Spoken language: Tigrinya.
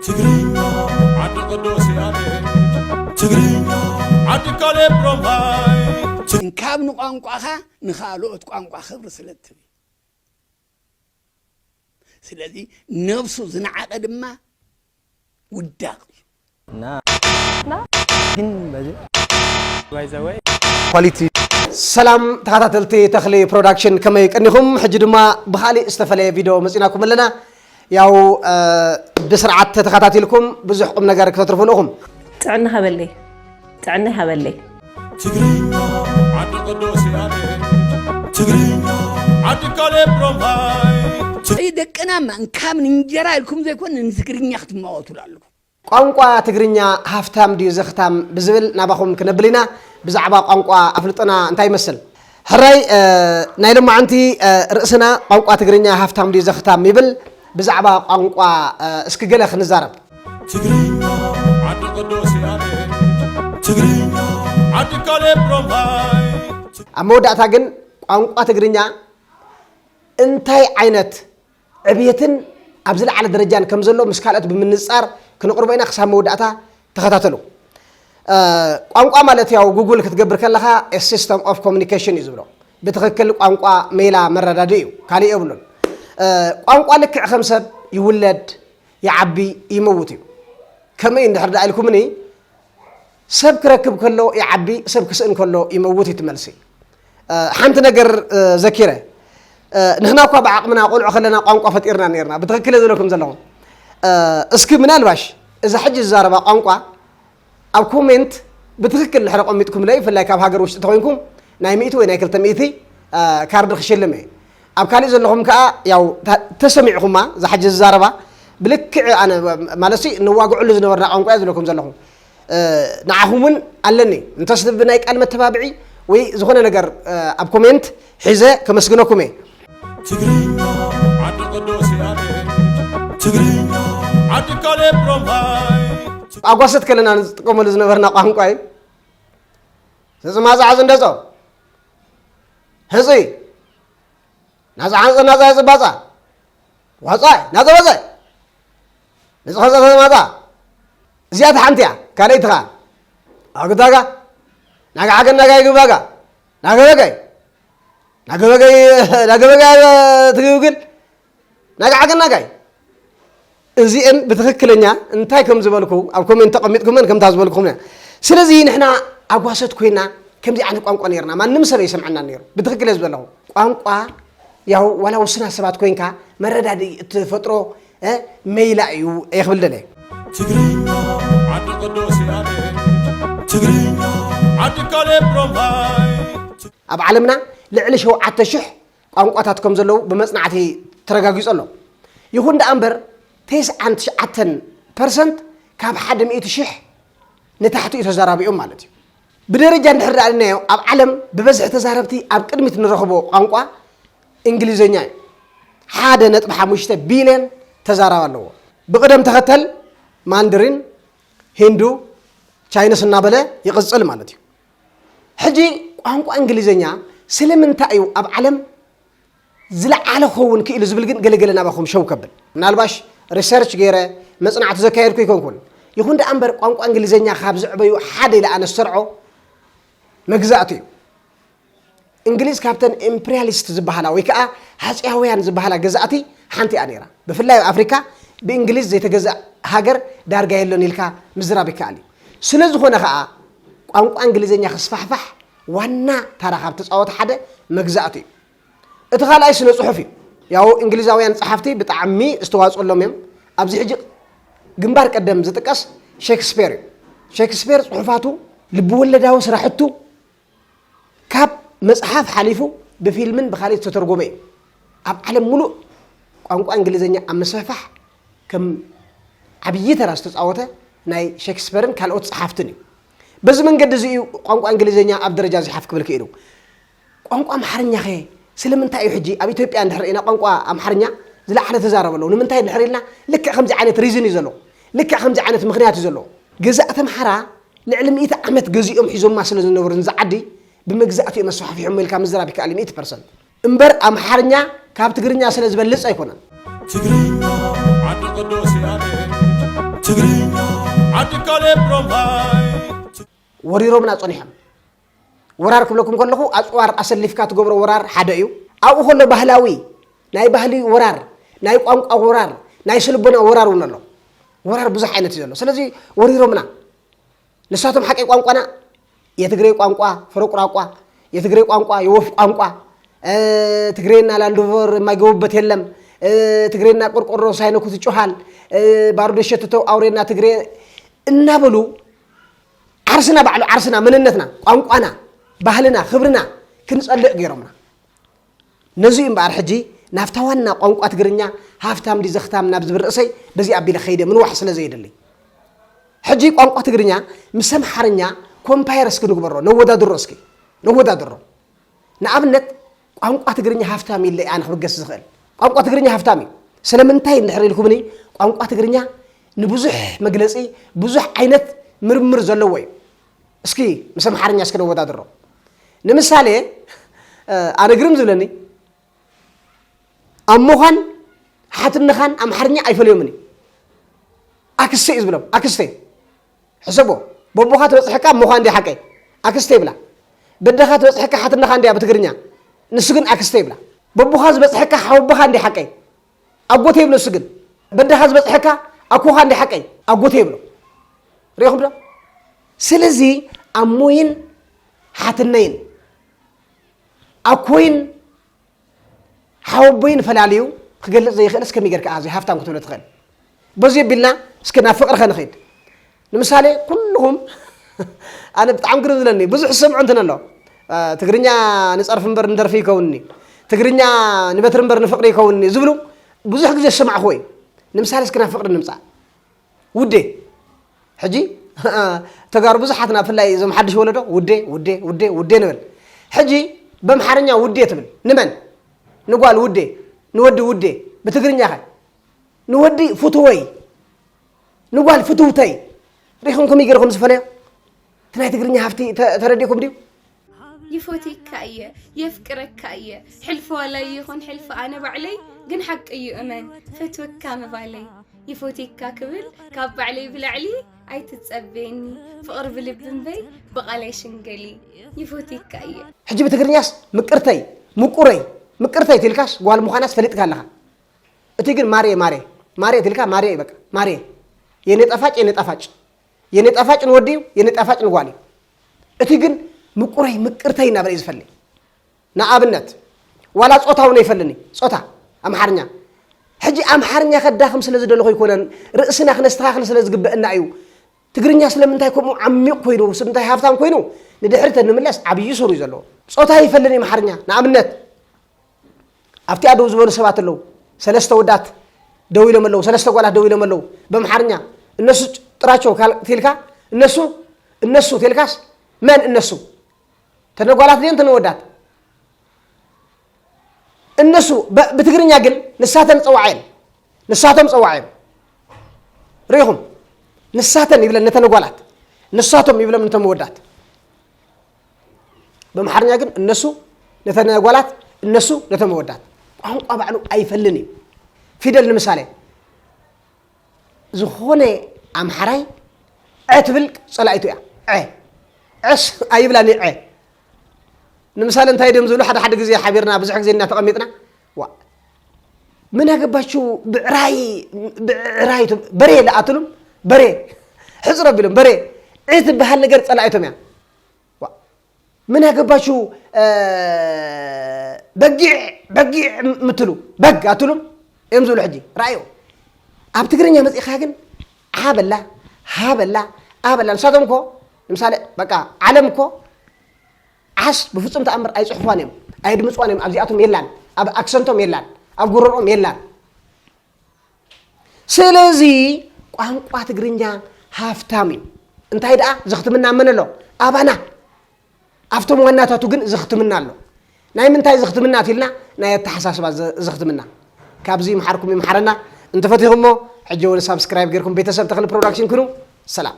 ትግርኛ ዓዲ ቅዱስ ያሬድ፣ ትግርኛ ዓዲ ካሌብ ሮምሃይ። እንካብ ንቋንቋኻ ንኻልኦት ቋንቋ ክብሪ ስለ እትህብ እዩ። ስለዚ ነብሱ ዝነዓቐ ድማ ውዳቕ እዩ። እና ግን በዚ ባይዘወይ ኳሊቲ ሰላም ተኸታተልቲ ተኽሊ ፕሮዳክሽን ከመይ ቀኒኹም? ሕጂ ድማ ብኻሊእ ዝተፈለየ ቪድዮ መፂናኩም ኣለና። ያው ብስርዓት ተተኸታቲልኩም ብዙሕ ቁም ነገር ክተትርፉ ንኹም። ጥዕና ሃበለይ ጥዕና ሃበለይ ትግርኛ ዓዲ ቅዱስ ያሬድ፣ ትግርኛ ዓዲ ካሌብ ሮምሃይ። ደቅና ማንካም እንጀራ ኢልኩም ዘይኮን ንትግርኛ ክትማወቱሉ ኣለኩም። ቋንቋ ትግርኛ ሃፍታም ድዩ ዘኽታም ብዝብል ናባኹም ክነብል ኢና። ብዛዕባ ቋንቋ ኣፍልጦና እንታይ ይመስል? ሕራይ ናይ ሎማዓንቲ ርእስና ቋንቋ ትግርኛ ሃፍታም ድዩ ዘኽታም ይብል። ብዛዕባ ቋንቋ እስኪ ገለ ክንዛረብ። ትግርኛ ዓዲ ቅዱስ ያሬድ፣ ትግርኛ ዓዲ ካሌብ ሮምሃይ። ኣብ መወዳእታ ግን ቋንቋ ትግርኛ እንታይ ዓይነት ዕብየትን ኣብ ዝለዓለ ደረጃን ከም ዘሎ ምስ ካልኦት ብምንጻር ክነቕርቦ ኢና። ክሳብ መወዳእታ ተኸታተሉ። ቋንቋ ማለት ያው ጉግል ክትገብር ከለኻ system of communication እዩ ዝብሎ። ብትኽክል ቋንቋ ሜላ መረዳድእ እዩ፣ ካልእ የብሉን። ቋንቋ ልክዕ ከም ሰብ ይውለድ፣ ይዓቢ፣ ይመውት እዩ። ከመይ እንድሕር ደኣ ኢልኩምኒ ሰብ ክረክብ ከሎ ይዓቢ፣ ሰብ ክስእን ከሎ ይመውት እዩ ትመልሲ። ሓንቲ ነገር ዘኪረ፣ ንሕና እኳ ብዓቕምና ቆልዑ ከለና ቋንቋ ፈጢርና ነርና። ብትኽክል እየ ዝብለኩም ዘለኹ። እስኪ ምናልባሽ እዛ ሕጂ ዝዛረባ ቋንቋ ኣብ ኮሜንት ብትኽክል ድሕሪ ቆሚጥኩምለይ፣ ብፍላይ ካብ ሃገር ውሽጢ ተኾይንኩም ናይ ሚእቲ ወይ ናይ ክልተ ሚእቲ ካርድ ክሽልም እየ። ኣብ ካሊእ ዘለኹም ከኣ ያው ተሰሚዕኹማ እዛ ሕጂ ዝዛረባ ብልክዕ ኣነ ማለት ንዋግዕሉ ዝነበርና ቋንቋ እየ ዝብለኩም ዘለኹ። ንዓኹም እውን ኣለኒ እንተስ ብናይ ቃል መተባብዒ ወይ ዝኾነ ነገር ኣብ ኮሜንት ሒዘ ከመስግነኩም እየ። ትግርኛ ዓዲ ቅዱስ ያሬድ፣ ትግርኛ ዓዲ ካሌብ ሮምሃይ። ኣጓሰት ከለና ንጥቀመሉ ዝነበርና ቋንቋ እዩ። ዝፅማፃዕ ዝንደፆ ህፁይ ናፃ ሓንፀ ናፃ ዝባፃ ዋፃ ናፀ ወፀ ንፅኸፀ ተማፃ እዚኣት ሓንቲ እያ። ካልኣይቲ ከዓ ኣግዳጋ ናጋ ሓገን ናጋ ይግባጋ ናገበገይ ናገበገይ ናገበገይ ትግብግል ናጋ ሓገን ናጋይ እዚአን ብትኽክለኛ እንታይ ከም ዝበልኩ ኣብ ኮሜንት ተቐሚጥኩመን ከምታ ዝበልኩኹም እያ። ስለዚ ንሕና ኣጓሰት ኮይና ከምዚ ዓይነት ቋንቋ ነርና ማንም ሰብ ኣይሰምዐና ነይሩ። ብትኽክል እየ ዝበለኹ ቋንቋ ያው ዋላ ውስና ሰባት ኮይንካ መረዳድኢ እትፈጥሮ እ፣ መይላ እዩ እየ ክብል ደለ። ትግርኛ ዓዲ ቅዱስ ያሬድ ትግርኛ ዓዲ ካሌብ ሮምሃይ ኣብ ዓለምና ልዕሊ ሸውዓተ ሽሕ ቋንቋታት ከም ዘለዉ ብመጽናዕቲ ተረጋጊጹ ኣሎ። ይኹን ደኣ እምበር ተስዓን ትሽዓተን ፐርሰንት ካብ ሓደ ሚእቲ ሽሕ ንታሕቲ እዩ ተዛራቢኦም ማለት እዩ። ብደረጃ እንድሕር ደኣ ኢልናዮ ኣብ ዓለም ብበዝሒ ተዛረብቲ ኣብ ቅድሚት ንረኽቦ ቋንቋ እንግሊዝኛ እዩ። ሓደ ነጥቢ ሓሙሽተ ቢልዮን ተዛራቢ ኣለዎ። ብቕደም ተኸተል ማንድሪን፣ ሂንዱ፣ ቻይንስ እናበለ ይቕጽል ማለት እዩ። ሕጂ ቋንቋ እንግሊዝኛ ስለምንታይ እዩ ኣብ ዓለም ዝለዓለ ክኸውን ክኢሉ ዝብል ግን ገለገለ ናባኹም ሸው ከብል ምናልባሽ ሪሰርች ገይረ መጽናዕቲ ዘካየድኩ ይኮንኩን። ይኹን ደኣ እምበር ቋንቋ እንግሊዝኛ ካብ ዝዕበዩ ሓደ ኢለ ኣነ ዝሰርዖ መግዛእቲ እዩ። እንግሊዝ ካብተን ኢምፕሪያሊስት ዝበሃላ ወይ ከዓ ሃፅያውያን ዝበሃላ ገዛእቲ ሓንቲ እያ ነይራ። ብፍላይ ኣብ ኣፍሪካ ብእንግሊዝ ዘይተገዛእ ሃገር ዳርጋ የሎን ኢልካ ምዝራብ ይከኣል እዩ። ስለ ዝኾነ ከዓ ቋንቋ እንግሊዝኛ ክስፋሕፋሕ ዋና ታራ ካብ ተፃወተ ሓደ መግዛእቲ እዩ። እቲ ካልኣይ ስነ ፅሑፍ እዩ። ያው እንግሊዛውያን ፀሓፍቲ ብጣዕሚ ዝተዋፅኦሎም እዮም። ኣብዚ ሕጂ ግንባር ቀደም ዝጥቀስ ሼክስፔር እዩ። ሼክስፔር ፅሑፋቱ ልብወለዳዊ ስራሕቱ ካብ መፅሓፍ ሓሊፉ ብፊልምን ብካሊእ ዝተተርጎመ እዩ። ኣብ ዓለም ሙሉእ ቋንቋ እንግሊዝኛ ኣብ ምስፍሕፋሕ ከም ዓብዪ ተራ ዝተፃወተ ናይ ሼክስፐርን ካልኦት ፀሓፍትን እዩ። በዚ መንገዲ እዚ እዩ ቋንቋ እንግሊዝኛ ኣብ ደረጃ ዝሓፍ ክብል ክኢሉ። ቋንቋ ኣምሓርኛ ኸ ስለምንታይ እዩ ሕጂ ኣብ ኢትዮጵያ እንድሕር ኢና ቋንቋ ኣምሓርኛ ዝለዓለ ተዛረብ ኣለዎ? ንምንታይ እንድሕር ኢልና ልክዕ ከምዚ ዓይነት ሪዝን እዩ ዘለዎ። ልክዕ ከምዚ ዓይነት ምኽንያት እዩ ዘለዎ። ገዛእቲ ኣምሓራ ልዕሊ ሚእቲ ዓመት ገዚኦም ሒዞማ ስለ ዝነበሩ ንዛ ዓዲ ብመግዛእቲ እዮም ኣስፋሕፊሖሞ ኢልካ ምዝራብ ይከኣል እዩ ሚእቲ ፐርሰንት። እምበር ኣምሓርኛ ካብ ትግርኛ ስለ ዝበልፅ ኣይኮነን። ትግርኛ ዓዲ ቅዱስ ያሬድ ትግርኛ ዓዲ ካሌብ ሮምሃይ። ወሪሮምና ጸኒሖም። ወራር ክብለኩም ከለኹ ኣጽዋር ኣሰሊፍካ ትገብሮ ወራር ሓደ እዩ። ኣብኡ ከሎ ባህላዊ ናይ ባህሊ ወራር፣ ናይ ቋንቋ ወራር፣ ናይ ስልቦና ወራር እውን ኣሎ። ወራር ብዙሕ ዓይነት እዩ ዘሎ። ስለዚ ወሪሮምና። ንሳቶም ሓቂ ቋንቋና የትግሬ ቋንቋ ፍረቁራቋ፣ የትግሬ ቋንቋ የወፍ ቋንቋ፣ ትግሬና ላንድሮቨር የማይገቡበት የለም፣ ትግሬና ቆርቆሮ ሳይነኩት ይጮሃል፣ ባሩድ የሸትተው ኣውሬና ትግሬ እናበሉ ዓርስና ባዕሉ ዓርስና መንነትና ቋንቋና ባህልና ክብርና ክንጸልእ ገይሮምና። ነዚ እዩ እምበኣር ሕጂ ናብታ ዋና ቋንቋ ትግርኛ ሃፍታም ድዩ ዘኽታም ናብ ዝብል ርእሰይ በዚ ኣቢለ ከይደ ምንዋሕ ስለ ዘየድሊ። ሕጂ ቋንቋ ትግርኛ ምስ ኣምሓርኛ ኮምፓየር እስኪ ንግበሮ፣ ነወዳድሮ እስኪ፣ ነወዳድሮ። ንኣብነት ቋንቋ ትግርኛ ሃፍታም ኢለ ኣነ ክብገስ ዝኽእል። ቋንቋ ትግርኛ ሃፍታም እዩ። ስለምንታይ እንድሕር ኢልኩምኒ ቋንቋ ትግርኛ ንብዙሕ መግለጺ ብዙሕ ዓይነት ምርምር ዘለዎ እዩ። እስኪ ምስ ኣምሓርኛ እስኪ ነወዳድሮ። ንምሳሌ ኣነ ግርም ዝብለኒ ኣሞኻን ሓትነኻን ኣምሓርኛ ኣይፈልዮምን እዩ። ኣክስተ እዩ ዝብሎም ኣክስተ። ሕሰቦ በቦኻ ትበፅሐካ ኣሞኻ እንዲ ሓቀይ ኣክስተ ይብላ። በደኻ ትበፅሐካ ሓትነኻ እንዲያ ብትግርኛ ንሱ ግን ኣክስተ ይብላ። በቦኻ ዝበፅሐካ ሓወቦኻ እንዲ ሓቀይ ኣጎተ ይብሎ እሱ ግን በደኻ ዝበፅሐካ ኣኮኻ እንዲ ሓቀይ ኣጎተ ይብሎ። ሪኢኹም ዶ? ስለዚ ኣሞይን ሓትነይን ኣኮይን ሓወቦይን ፈላልዩ ክገልፅ ዘይኽእልስ ከመይ ጌርካ እዚ ሃፍታም ክትብሎ ትኽእል? በዚ ኣቢልና እስኪ ናብ ፍቕሪ ከንኸይድ። ንምሳሌ ኩልኹም ኣነ ብጣዕሚ ግርም ዝለኒ ብዙሕ ዝሰምዑ እንትን ኣሎ ትግርኛ ንፀርፊ እምበር ንደርፊ ይከውንኒ ትግርኛ ንበትሪ እምበር ንፍቕሪ ይከውንኒ ዝብሉ ብዙሕ ግዜ ዝሰማዕኹዎ እዩ። ንምሳሌ እስኪ ናብ ፍቕሪ ንምፃእ። ውዴ ሕጂ ተጋሩ ብዙሓትና ብፍላይ እዞም ሓድሽ ወለዶ ውዴ ውዴ ውዴ ውዴ ንብል። ሕጂ በምሓርኛ ውዴ ትብል ንመን? ንጓል ውዴ፣ ንወዲ ውዴ። ብትግርኛ ኸ ንወዲ ፍትወይ፣ ንጓል ፍትውተይ። ሪኹም ከመይ ገይርኩም ዝፈለዮ? እቲ ናይ ትግርኛ ሃፍቲ ተረዲእኩም ድዩ? ይፎቴካ እየ የፍቅረካ እየ ሕልፊ ዋላይ ይኹን ሕልፊ ኣነ ባዕለይ ግን ሓቂ እዩ እመን ፈትወካ ምባለይ ይፎቴካ ክብል ካብ ባዕለይ ብላዕሊ ኣይትጸበየኒ ፍቕሪ ብልቢ እምበይ ብቓል ኣይሽንገሊ ይፎቴካ እየ። ሕጂ ብትግርኛስ ምቅርተይ ምቁረይ ምቅርተይ ትልካስ ጓል ምዃናስ ፈሊጥካ ኣለኻ። እቲ ግን ማሬ ማሬ ማሬ ትልካ ማሬ በቃ ማሬ የኔ ጣፋጭ የኔ ጣፋጭ የኔ ጣፋጭ ንወዲ እዩ የኔ ጣፋጭ ንጓል እዩ። እቲ ግን ምቁረይ ምቅርተይ እናበለ እዩ ዝፈሊ። ንኣብነት ዋላ ጾታ እውን ኣይፈልኒ ጾታ ኣምሓርኛ ሕጂ ኣምሓርኛ ከዳኽም ስለ ዝደለኹ ኣይኮነን ርእስና ክነስተኻኽል ስለ ዝግበእና እዩ። ትግርኛ ስለምንታይ ከምኡ ዓሚቕ ኮይኑ ስለምንታይ ሃፍታም ኮይኑ ንድሕሪት እንምለስ ዓብዪ ሱር እዩ ዘለዎ። ጾታ ይፈልኒ ኣምሓርኛ ንኣብነት ኣብቲኣ ደው ዝበሉ ሰባት ኣለዉ ሰለስተ ወዳት ደው ኢሎም ኣለዉ ሰለስተ ጓላት ደው ኢሎም ኣለዉ በምሓርኛ እነሱ ጥራቸው ካል- ቴልካ እነሱ እነሱ ቴልካስ መን እነሱ ተነጓላት ድን ተነወዳት እነሱ በ- ብትግርኛ ግን ንሳተን ፀዋዐን ንሳቶም ፀዋዐን ርኢኹም ንሳተን ይብለን ነተነጓላት ንሳቶም ይብለም ነተመወዳት በምሓርኛ ግን እነሱ ነተነጓላት እነሱ ነተመወዳት ቋንቋ ባዕሉ ኣይፈልን እዩ ፊደል ንምሳሌ ዝኾነ ኣምሓራይ ዐ ትብል ፀላኢቱ እያ ዐ ዐስ ኣይብላን ዐ ንምሳሌ እንታይ ድም ዝብሉ ሓደ ሓደ ግዜ ሓቢርና ብዙሕ ግዜ እና ተቐሚጥና ዋ ምን ኣገባችሁ ብዕራይ ብዕራይ በሬ ለኣትሉም በሬ ሕፅረ ቢሎም በሬ ዒ ትበሃል ነገር ፀላኢቶም እያ ምን ኣገባችሁ በጊዕ በጊዕ ምትሉ በግ ኣትሉም እዮም ዝብሉ ሕጂ ረኣዩ ኣብ ትግርኛ መፅእኻ ግን ዓበላ ሃበላ ኣበላ ንሳቶም እኮ ንምሳሌ በቃ ዓለም እኮ ዓስ ብፍፁም ተኣምር ኣይፅሕፏን እዮም ኣየድምፅዋን እዮም ኣብዚኣቶም የላን ኣብ ኣክሰንቶም የላን ኣብ ጉረሮም የላን ስለዚ ቋንቋ ትግርኛ ሃፍታም እዩ እንታይ ደኣ ዝኽትምና መን ኣሎ ኣባና ኣብቶም ዋናታቱ ግን ዝኽትምና ኣሎ ናይ ምንታይ ዝኽትምና ትልና ናይ ኣተሓሳስባ ዝኽትምና ካብዚ ይምሓርኩም ይምሓረና እንተፈቲኹሞ ሕጂ እውን ሳብስክራይብ ጌርኩም ቤተሰብ ተኽሊ ፕሮዳክሽን ኩኑ ሰላም